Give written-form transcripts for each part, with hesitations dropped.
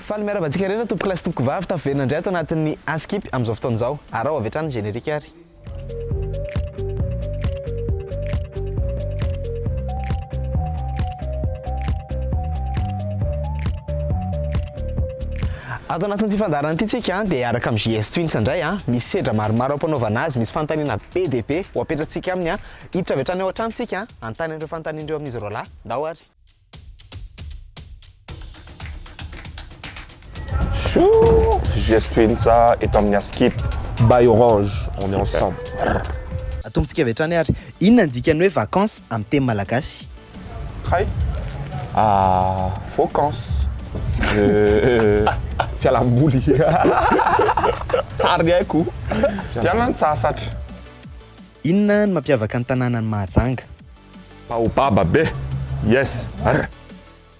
Faly miarahaba antsika rehetra tompokolahy sy tompokovavy tafaverina indray ato anatin'ny Askip amin'izao fotoana izao. Araho avy hatrany ny générique ary. Ato anatin'ity fandaharana ity tsika dia hiaraka amin'ny JS Twins indray a. Misy sedra maromaro ampanaovana azy, misy fanontaniana be dia be ho apetratsika aminy a. Hiditra avy hatrany ao an-trano tsika hanontany an'ireo fanontaniana ireo amin'izy roalahy. Ndao ary. Chou JS Twins eto amin'ny Askip by Orange, on est ensemble. Atombontsika avy hatrany ary. Inona ny dikan'ny hoe vacances amin'ny teny malagasy? Hay! Vacances. Fialamboly. Tsary haiko. Fialan-tsasatra. Inona no mampiavaka ny tanànan'i Mahajanga? Baobab be! Yes! Arr!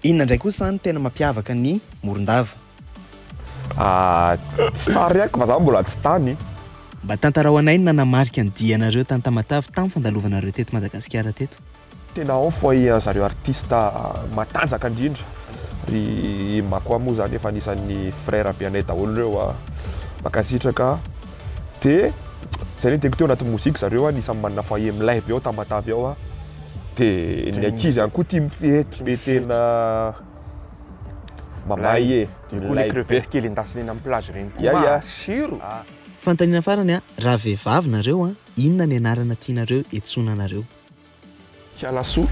Inona indray kosa no tena mampiavaka ny Morondava? Ah, tsy sary haiko fa za mbola tsy tany. Mba tantarao anay ny nanamarika ny dianareo tany Tamatave tamin'ny fandalovanareo teto Madagasikara teto. Tena ao foyer zareo artiste matanjaka indrindra ry Makwa moa zany efa anisan'ny frère be anay daholo reo a, mankasitraka de zay le teniko teo anaty mozika zareo anisan'ny manana foyer milay be ao Tamatave ao a, de ny ankizy ihany koa tia mifety be tena mamay e, De koa le milay be. crevette kely endasina eny amin'ny plage reny koa Ya ya. masiro. Fanontaniana farany a, raha vehivavy nareo a, inona ny anarana tianareo hiantsoana anareo? Kiala soa.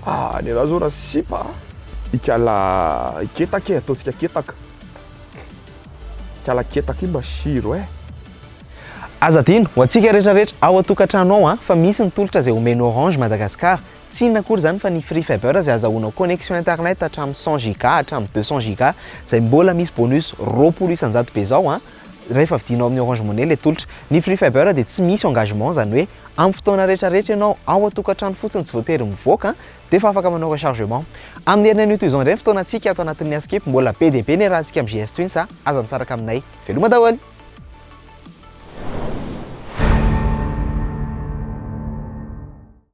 Ah, ny anah zao raha sipa a, ikala ketaka e, ataontsika ketaka. Ikala ketaka io masiro eh. Aza adino, ho antsika rehetra rehetra ao an-tokantrano ao an, fa misy ny tolotra izay omen'i Orange Madagascar. Tsy inona akory izany fa ny Free Fiber izay azahoanao connexion internet hatramin'ny 100 giga hatramin'ny 200 giga izay mbola misy bonus 20% be izao an. Rehefa vidianao amin'ny Orange Money ilay tolotra. Ny Free Fiber dia tsy misy engagement, izany hoe amin'ny fotoana rehetra rehetra ianao ao an-tokantrano fotsiny tsy voatery mivoaka dia efa afaka manao rechargement. Amin'ny herinandro io toy izao indray ny fotoanantsika ato anatin'ny Askip, mbola be dia be ny iarahantsika amin'ny JS Twins a! Aza misaraka aminay. Veloma daholo!